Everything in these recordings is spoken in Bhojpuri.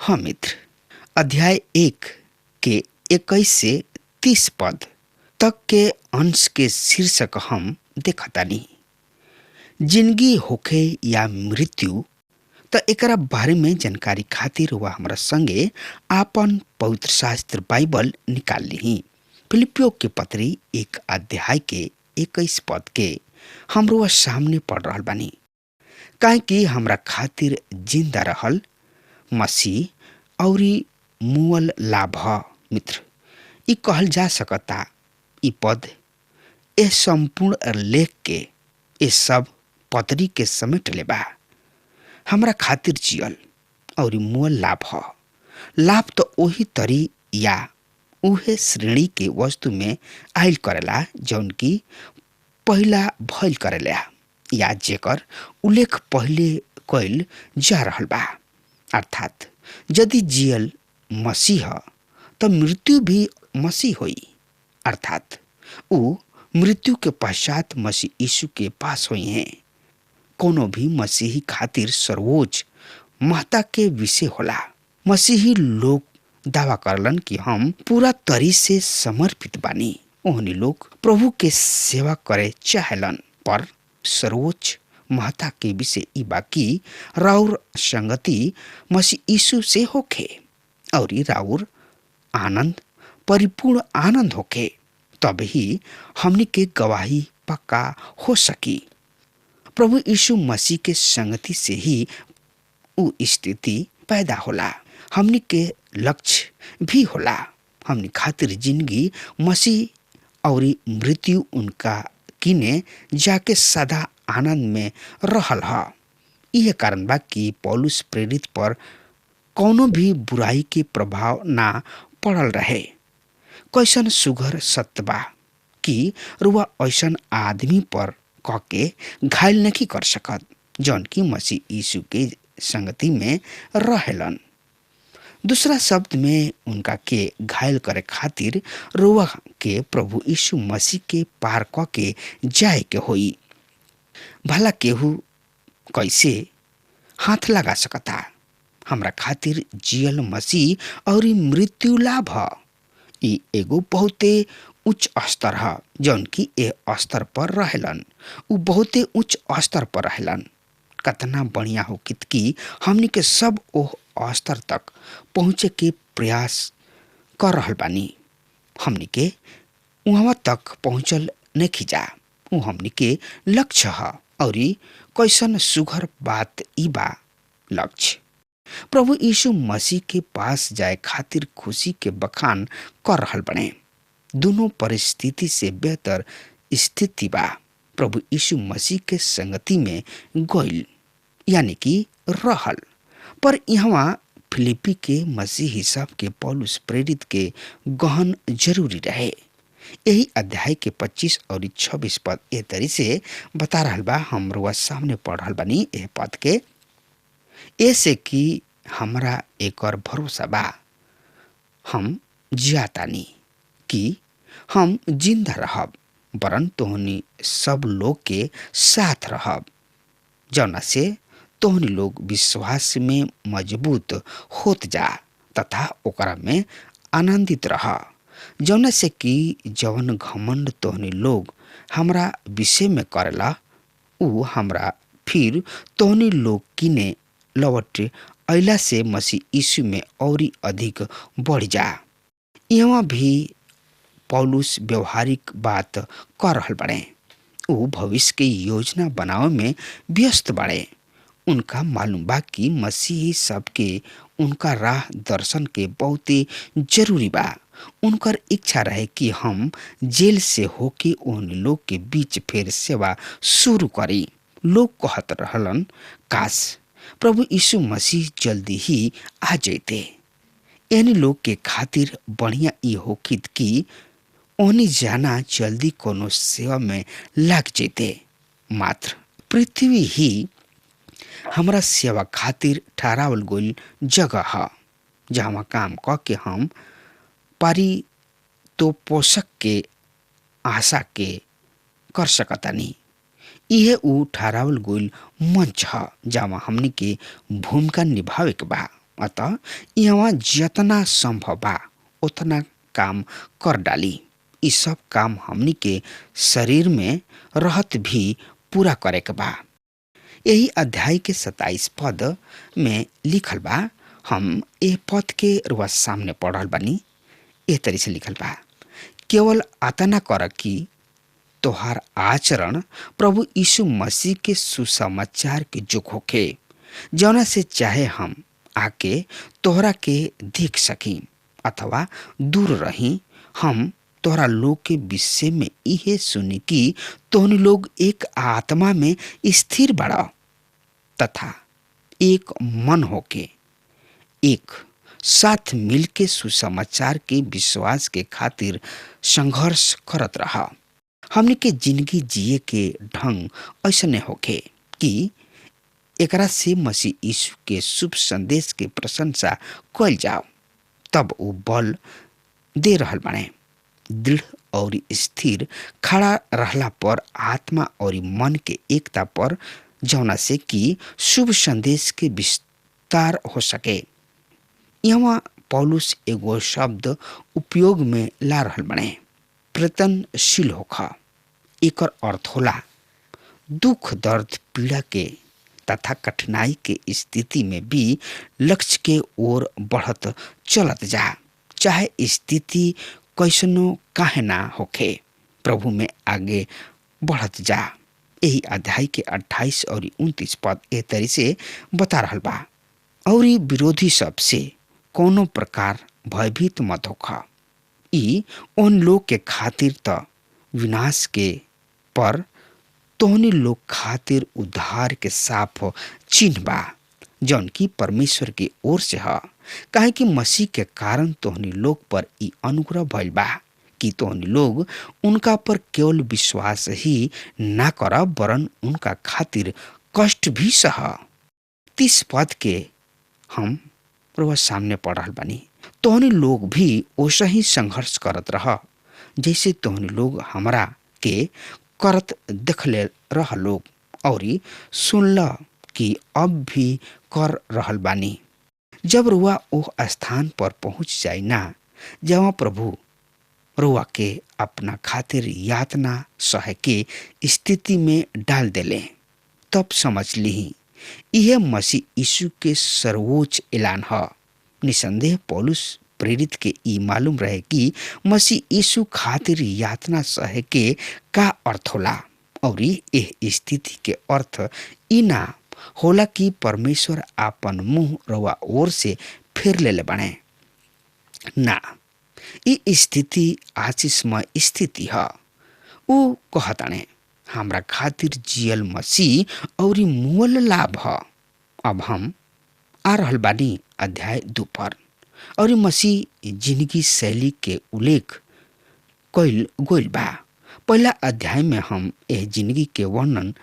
हाँ मित्र, अध्याय 1 के 21 से 30 पद तक के अंश के शीर्षक हम देखतानी, जिंदगी होखे या मृत्यु। त एकरा बारे में जानकारी खातिर वह हमरा संगे आपन पवित्र शास्त्र बाइबल निकाल ली। फिलिपियो के पत्री 1 अध्याय के 21 पद के हमरो सामने पढ़ रहल बानी। काहे कि हमरा खातिर जिंदा रहल मसीह औरी मुअल लाभ। मित्र, ई कहल जा सकता ई पद ए संपूर्ण लेख के ए सब पत्री के समेट लेबा। हमरा खातिर जियल और मुअल लाभ ह। लाभ तो ओही तरी या उहे श्रेणी के वस्तु में आयल करेला जौन की पहिला भइल करेला या जेकर उल्लेख पहिले कइल जा रहल बा। अर्थात यदि जियल मसीह त मृत्यु भी मसीह होई, अर्थात ऊ मृत्यु के पश्चात मसीह यीशु के पास होई हैं। कोनो भी मसीही खातिर सर्वोच्च महत्ता के विषय होला। मसीही लोग दावा करलन कि हम पूरा तरी से समर्पित बानी। ओहनी लोग प्रभु के सेवा करे चाहेलन, पर सर्वोच्च महत्ता के विषय ई बाकी राउर संगति मसीह यीशु से होखे और राउर आनंद परिपूर्ण आनंद होखे, तब ही हमनी के गवाही पक्का हो सकी। प्रभु यीशु मसीह के संगति से ही ऊ स्थिति पैदा होला, हमनी के लक्ष्य भी होला। हमनी खातिर जिंदगी मसीह और मृत्यु उनका किने जाके सदा आनंद में रहल ह। यह कारण बा कि पौलुस प्रेरित पर कोनो भी बुराई के प्रभाव ना पड़ल रहे। कैसन सुघर सत्य बा कि रुआ ऐसन आदमी पर कके घायल नहीं कर सकत जौन की मसीह यीशु के संगति में रहेलन। दूसरा शब्द में उनका के घायल करे खातिर रुआ के प्रभु यीशु मसीह के पार क के जाए के होई। भला केहू कैसे हाथ लगा सकता? हमरा खातिर जियल मसीह और मृत्यु लाभ ह। ई एगो बहुते उच्च स्तर ह जौन की ए स्तर पर रहेलन। उ बहुते उच्च स्तर पर रहेलन। कतना बढ़िया हो कि हमनी के सब ओह स्तर तक पहुँचे के प्रयास कर रहल बानी। हमनी के वहाँ तक पहुँचल नहीं जा, उ हमनी के लक्ष्य ह। और कैसन सुघर बात ई बा लक्ष्य प्रभु यीशु मसीह के पास जाए खातिर खुशी के बखान कर रहल बने। दोनों परिस्थिति से बेहतर स्थिति बा प्रभु यीशु मसीह के संगति में गइल यानी कि रहल। पर यहाँ फिलिपी के मसीही सब के पौलुस प्रेरित के गहन जरूरी रहे। यही अध्याय के 25 और 26 पद ए तरी से बता रहल बा। हम रुआ सामने पढ़ रहल बानी एह पद के, ऐसे कि हमरा एक और भरोसा बा, हम जियातानी कि हम जिंदा रहब, वरन तोहनी सब लोग के साथ रहब, जौना से तोहनी लोग विश्वास में मजबूत होत जा तथा ओकरा में आनंदित रह, जौना से कि जवन घमंड तोहनी लोग हमरा विषय में करेला ऊ हमरा फिर तोहनी लोग किने लौट अइला से मसीह यीशु में और अधिक बढ़ जा। यहाँ भी पौलुस व्यवहारिक बात कर रहल बड़े। ऊ भविष्य के योजना बनावे में व्यस्त बड़े। उनका मालूम बा कि मसीही सबके उनका राह दर्शन के बहुत जरूरी बा। उनकर इच्छा रहे कि हम जेल से होके उन लोग के बीच फिर सेवा शुरू करी। लोग कहत रहलन, काश प्रभु यीशु मसीह जल्दी ही आ जैते। एनी लोग के खातिर बढ़िया ई होखित कि ओनी जाना जल्दी कोनो सेवा में लग जैते। मात्र पृथ्वी ही हमरा सेवा खातिर ठहरावल गइल जगह ह, जहाँ काम क के हम पारी तो पोषक के आशा के कर सकतानी। इहे ऊ ठहरावल गइल मंच ह जहाँ हमनी के भूमिका निभावे के बा। अतः यहाँ जितना संभव बा उतना काम कर डाली। ई सब काम हमनी के शरीर में रहत भी पूरा करे के बा। यही अध्याय के 27 पद में लिखल बा। हम ए पद के रुआ सामने पढ़ल बानी। एह तरी से लिखल बा, केवल आतना कर कि तोहार आचरण प्रभु यीशु मसीह के सुसमाचार के जोग होखे, जौना से चाहे हम आके तोहरा के देख सकी अथवा दूर रही, हम तोहरा लोग के विषय में इहे सुनी कि तोहनी लोग एक आत्मा में स्थिर बड़ा तथा एक मन होके एक साथ मिलके सुसमाचार के विश्वास के खातिर संघर्ष करत रहा। हमनी के जिंदगी जिए के ढंग ऐसने होखे कि एकरा से मसीह यीशु के शुभ संदेश के प्रशंसा कइल जाओ। तब वो बल दे रहल बाने। दृढ़ और स्थिर खड़ा रहला पर आत्मा और मन के एकता पर, जौना से कि शुभ संदेश के विस्तार हो सके। यहाँ पौलुस एगो शब्द उपयोग में ला रहल बने, प्रयत्नशील होखा। एकर अर्थ होला दुख दर्द पीड़ा के तथा कठिनाई के स्थिति में भी लक्ष्य के ओर बढ़त चलत जा, चाहे स्थिति कैसनो काहे ना होखे, प्रभु में आगे बढ़त जा। यही अध्याय के 28 और 29 पद ए तरी से बता रहल बा। और विरोधी सबसे कोनो प्रकार भयभीत मत होखा। ई उन लोग के खातिर त विनाश के पर तोहनी लोग खातिर उद्धार के साफ चिन्ह बा, जौन की परमेश्वर के ओर से ह। काहे कि मसीह के कारण तोहनी लोग पर ई अनुग्रह भइल बा कि तोहनी लोग उनका पर केवल विश्वास ही ना कर, वरन उनका खातिर कष्ट भी सह। 30 पद के हम प्रभु सामने पढ़ रहल बानी। तोहनी लोग भी ओसे ही संघर्ष करत रह जैसे तोहनी लोग हमरा के करत देखले रह लोग, और सुनल कि अब भी कर रहल बानी। जब रुआ ओह स्थान पर पहुंच जाए ना जहाँ प्रभु रुआ के अपना खातिर यातना सह के स्थिति में डाल देले, तब समझ ली यह मसीह यीशु के सर्वोच्च ऐलान ह। निसंदेह पौलुस प्रेरित के ई मालूम रहे कि मसीह यीशु खातिर यातना सहे के का अर्थ होला, और एह स्थिति के अर्थ ई ना होला कि परमेश्वर आपन मुंह रवा ओर से फेर लेले बने ना। ई स्थिति आशीषमय स्थिति ह। ऊ कहताने हमरा खातिर जियल मसीह और मूल लाभ ह। अब हम आ रहल बानी अध्याय 2 पर, और मसीह जिंदगी शैली के उल्लेख कइल गइल बा। पहला अध्याय में हम एह जिंदगी के वर्णन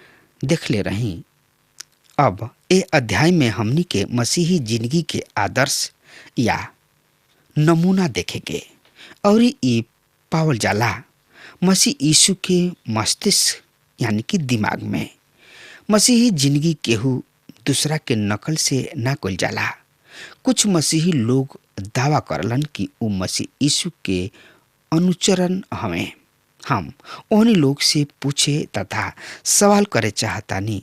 देखले रही। अब ए अध्याय में हमनी के मसीही जिंदगी के आदर्श या नमूना देखेंगे, और ई पावल जाला मसीह यीशु के मस्तिष्क यानी कि दिमाग में। मसीही जिंदगी केहू दूसरा के नकल से ना कइल जाला। कुछ मसीही लोग दावा करलन कि ऊ मसीह यीशु के अनुचरण हमें। हम ओहनी लोग से पूछे तथा सवाल करे चाहतानी,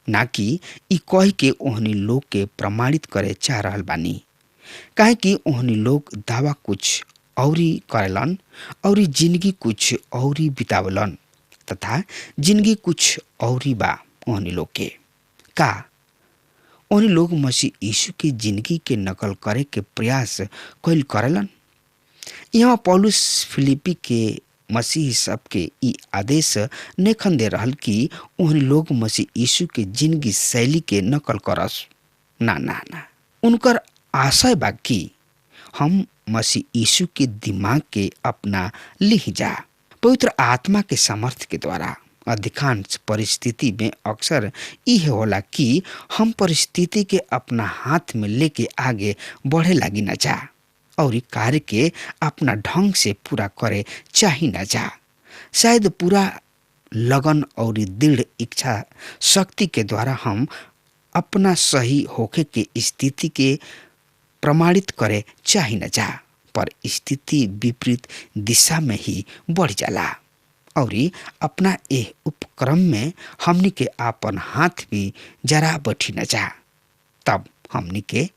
ना कि ई कह के ओहनी लोग के प्रमाणित करे चाह रहल बानी। काहे कि ओहनी लोग दावा कुछ औरी करेलन और जिंदगी कुछ औरी बितावलन तथा जिंदगी कुछ औरी बा ओहनी लोग के। का ओहनी लोग मसीह यीशु के जिंदगी के नकल करे के प्रयास कइल करेलन? यहाँ पौलुस फिलिपी के मसीह सबके ई आदेश नेखन दे रहल कि ओहनी लोग मसीह यीशु के जिंदगी शैली के नकल करस। ना ना ना, उनकर आशय बा कि हम मसीह यीशु के दिमाग के अपना लिह जा पवित्र आत्मा के सामर्थ्य के द्वारा। अधिकांश परिस्थिति में अक्सर यह होला कि हम परिस्थिति के अपना हाथ में लेके आगे बढ़े लागी न जा और कार्य के अपना ढंग से पूरा करे चाही न जा। शायद पूरा लगन और दृढ़ इच्छा शक्ति के द्वारा हम अपना सही होखे के स्थिति के प्रमाणित करे चाही न जा, पर स्थिति विपरीत दिशा में ही बढ़ जाला। और अपना एह उपक्रम में हमनी के आपन हाथ भी जरा बैठी न जा। तब हमनी के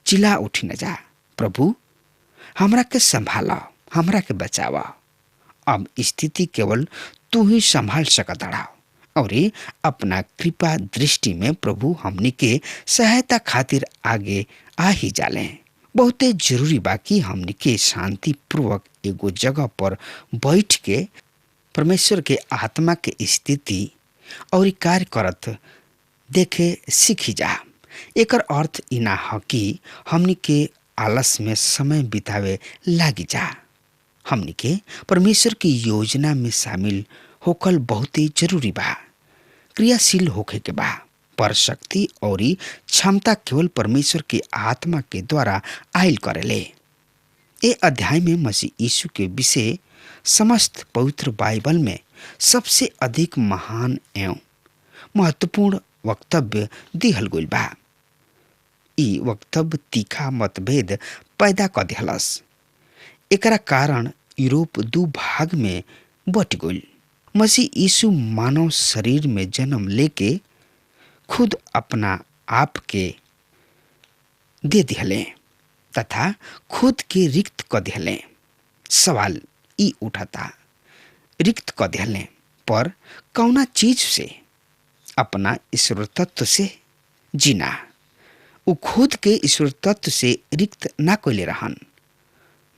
चिल्ला उठी न जा, प्रभु हमरा के संभाला, हमरा के बचावा। अब स्थिति केवल तू ही संभाल सकता। और अपना कृपा दृष्टि में प्रभु हमनी के सहायता खातिर आगे आ ही जाले। बहुते जरूरी बा कि हमनी के शांति पूर्वक एगो जगह पर बैठ के परमेश्वर के आत्मा के स्थिति और कार्य करत देखे सीखी जा। एकर अर्थ ई ना ह कि हमनी के आलस में समय बितावे लागी जा। हमनी के परमेश्वर की योजना में शामिल होकल बहुते जरूरी बा, क्रियाशील होखे के बा, पर शक्ति और क्षमता केवल परमेश्वर के आत्मा के द्वारा आयल करेले। ए अध्याय में मसीह यीशु के विषय समस्त पवित्र बाइबल में सबसे अधिक महान एवं महत्वपूर्ण वक्तव्य दिहल गइल बा। ई वक्तव्य तीखा मतभेद पैदा क दिहलस। एकरा कारण यूरोप दू भाग में बट गइल। मसीह यीशु मानव शरीर में जन्म लेके खुद अपना आप के दे दिहले तथा खुद के रिक्त क दिहले। सवाल ई उठाता, रिक्त क दिहले पर कौना चीज से? अपना ईश्वर तत्व से जीना। उ खुद के ईश्वर तत्व से रिक्त ना कइले रहन।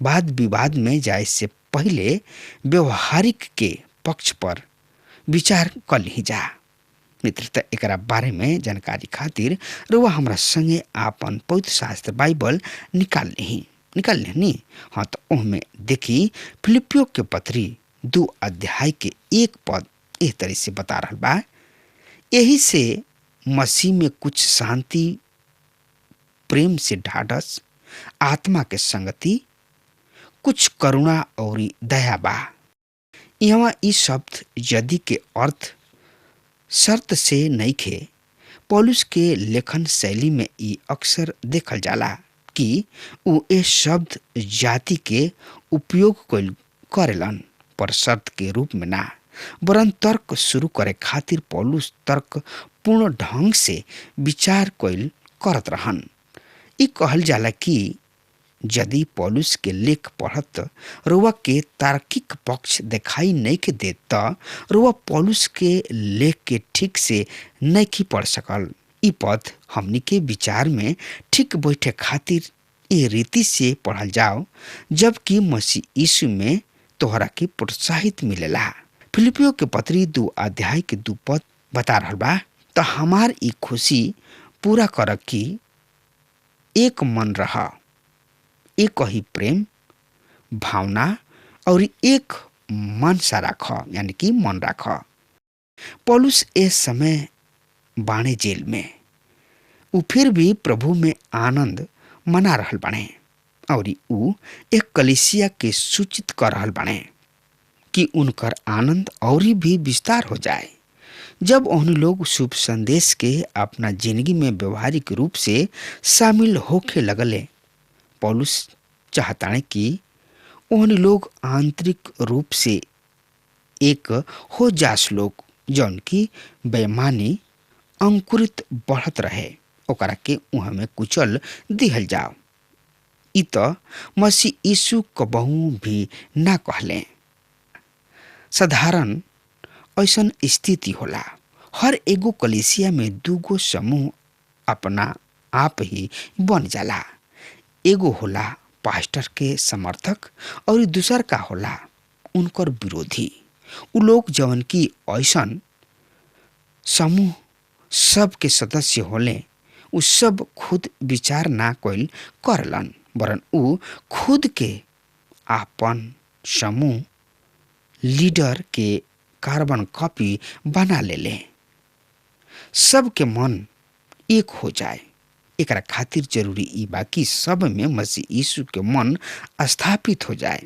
वाद विवाद में जाए से पहले व्यवहारिक के पक्ष पर विचार कर ली जा। मित्र, त एकरा बारे में जानकारी खातिर रुआ हमरा संगे आपन पवित्र शास्त्र बाइबल निकाल ली, निकाल लेनी। हाँ, तो ओहमे देखी फिलिपियो के पत्री 2 अध्याय के 1 पद एह तरह से बता रहल बा, यही से मसीह में कुछ शांति, प्रेम से ढाढ़स, आत्मा के संगति, कुछ करुणा और दया बा। यहाँ ई शब्द यदि के अर्थ शर्त से नइखे। पौलुस के लेखन शैली में ई अक्सर देखल जाला कि उ ए शब्द जाति के उपयोग करेलन, पर शर्त के रूप में ना, वरन तर्क शुरू करे खातिर पौलुस तर्क पूर्ण ढंग से विचार कइल करत रहन। ई कहल जाला कि यदि पौलुस के लेख पढ़त रुआ के तार्किक पक्ष दिखाई नहीं के देत त रुआ पौलुस के लेख के ठीक से नहीं पढ़ सकल। ई पद हमनी के विचार में ठीक बैठे खातिर ए रीति से पढ़ल जाओ, जबकि मसीह यीशु में तोहरा के प्रोत्साहित मिलेला। फिलिपियो के पत्री 2 अध्याय के 2 पद बता रहल बा, त हमार ई खुशी पूरा कर कि एक मन रह, एक ही प्रेम भावना और एक मनसा राख, यानी कि मन राख। पौलुस ए समय बाणे जेल में, उ फिर भी प्रभु में आनंद मना रहल बाणे और उ एक कलीसिया के सूचित कर रहल बाणे कि उनकर आनंद और भी विस्तार हो जाए जब उन लोग शुभ संदेश के अपना जिंदगी में व्यवहारिक रूप से शामिल होके लगले। पौलुस चाहता है कि उन लोग आंतरिक रूप से एक हो जास लोग, जौन की बेमानी अंकुरित बढ़त रहे, ओकरा के उहाँ में कुचल दिहल जाओ। इ त मसीह यीशु कबहू भी ना कहले। साधारण ऐसन स्थिति होला, हर एगो कलीसिया में दूगो समूह अपना आप ही बन जाला। एगो होला पास्टर के समर्थक और दूसर का होला उनकर विरोधी। उ लोग जवन की ऐसन समूह सब के सदस्य होले, उ सब खुद विचार ना कइल करलन, वरन उ खुद के आपन समूह लीडर के कार्बन कॉपी बना लेले। सबके मन एक हो जाए, एकरा खातिर जरूरी ई बा कि सब में मसीह यीशु के मन स्थापित हो जाए।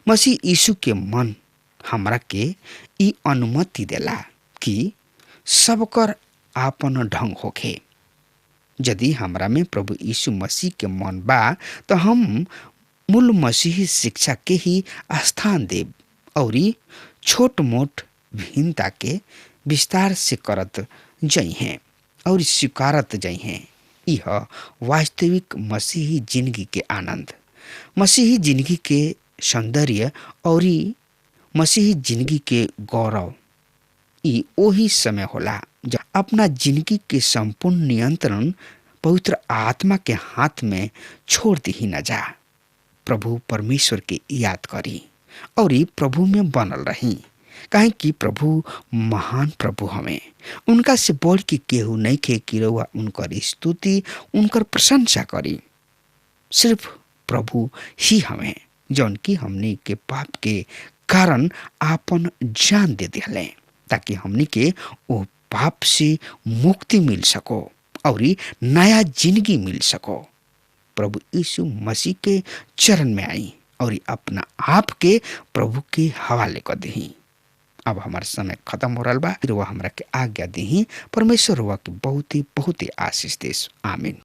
मसीह यीशु के मन हमरा के ई अनुमति देला कि सबकर आपन ढंग होखे। यदि हमरा में प्रभु यीशु मसीह के मन बा तो हम मूल मसीही शिक्षा के ही स्थान देब और छोट मोट भिन्नता के विस्तार से करत जई हैं और स्वीकारत जई हैं। यह वास्तविक मसीही जिंदगी के आनंद, मसीही जिंदगी के सौंदर्य और मसीही जिंदगी के गौरव ई ओही समय होला जब अपना जिंदगी के संपूर्ण नियंत्रण पवित्र आत्मा के हाथ में छोड़ दी न जा। प्रभु परमेश्वर के याद करी और प्रभु में बनल रही, काहे कि प्रभु महान प्रभु हमें। उनका से बढ़ के केहू नहीं खे कि रउआ उनकर स्तुति, उनकर प्रशंसा करी। सिर्फ प्रभु ही हमें जौन की हमने के पाप के कारण आपन जान दे दिले, ताकि हमने के वो पाप से मुक्ति मिल सको और नया जिंदगी मिल सको। प्रभु यीशु मसीह के चरण में आई और अपना आप के प्रभु के हवाले कर दही। अब हमार समय खत्म हो रहा बा, वह हमरा के आज्ञा दही। परमेश्वर हुआ के बहुत ही आशीष देश। आमीन।